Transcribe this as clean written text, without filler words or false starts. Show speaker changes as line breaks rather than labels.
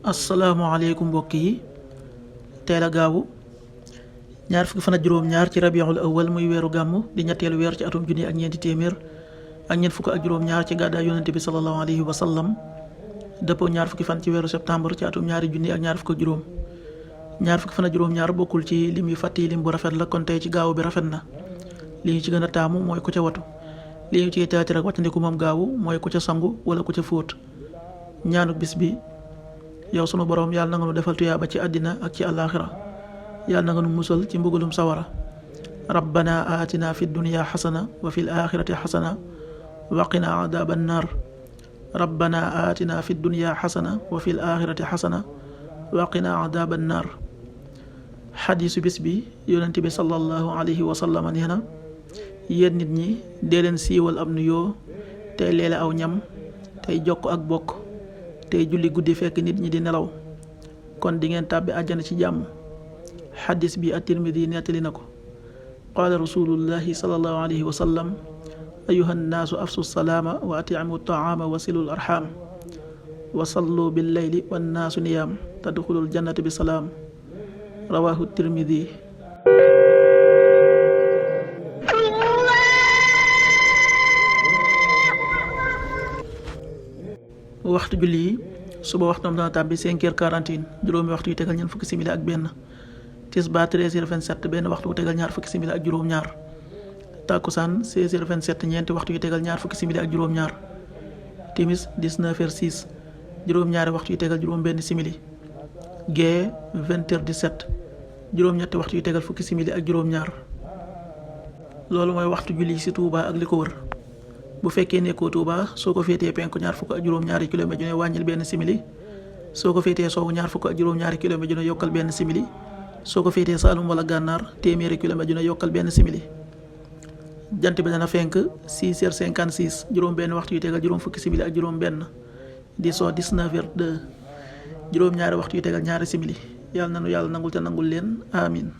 asalaamaaleykum mbokk yi teel a gaawu ñaar fukki fan ak juróom-ñaar ci rabiul awal muy weeru gàmm di ñetteelu weer ci atum junni ak ñeenti téeméer ak ñeent fukk ak juróom-ñaar ci gàddaay yonente bi sallallahu alayhi wa sallam dëppoo ñaar fukki fan ci weeru septembre ci atum ñaari junni ak ñaar fukk ak juróom ñaar fukki fan ak juróom-ñaar bokkul ci lim yu fàtti lim bu rafet la kon tey ci gaawu bi rafet na li ñu ci gën a taamu mooy ku ca watu li ñu ciy taati rek wàccandiku moom gaawu mooy ku ca sangu wala ku ca fóot ñaanu bis bi yow sunu boroom yàlla na nga nu defal tuyaaba ci àddina ak ci àllaaxira yàlla na nga nu musal ci mbugalum sawara rabbana aatina fi dunya xasana wa fi l axirati xasana wa qina adaaban naar rabbana aatina fi dunya xasana wa fi l axirati xasana wa qina adaaban naar xadiisu bis bi yonent bi sallallahu alayhi wa sallam nee na yéen nit ñi dee leen siiwal ab nuyoo tey leele aw ñam tey jokk ak bokk tey julli guddi fekk nit ñi di nelaw kon di ngeen tàbbi àjjana ci jàmm xadis bi at-Tirmidi nettali na ko qaala rasulullahi sallallahu alayhi wa sallam ayuha nnaasu afsu salaama wa atimu taama wa silul arxam wa sallu billayli wannaasu niyaam tadxulul jannata bi salaam rawahu Tirmidi. waxtu julli yi suba waxtoom dana tàbbi 5h41 juróomi waxtu yu tegal ñeent fukki simili ak benn tisbaar 13h27 benn waxtu bu tegal ñaar fukki simili ak juróom-ñaar takkusaan 16h27 ñeenti waxtu yu tegal ñaar fukki simili ak juróom-ñaar timis 19h06 juróom-ñaari waxtu yu tegal juróom-benn simili gee 20h17 juróom-ñetti waxtu yu tegal fukki simili ak juróom-ñaar loolu mooy waxtu julli ci Touba ak li ko wër. bu fekkee nekkoo Touba soo ko féetee penku ñaar fukk ak juróom-ñaari kilomètre ju ne wàññil benn simili soo ko féetee sowwu ñaar fukk ak juróom-ñaari kilomètre ju ne yokkal benn simili soo ko féetee Saalum wala Gànnaar téeméeri kilomètre ju ne yokkal benn simili jant bi dana fenk 6h56 juróom benn waxtu yu tegal juróom fukki simili ak juróom benn di soo 19h02 juróom-ñaari waxtu yu tegal ñaari simili yàlla nanu yàlla nangul te nangul leen amin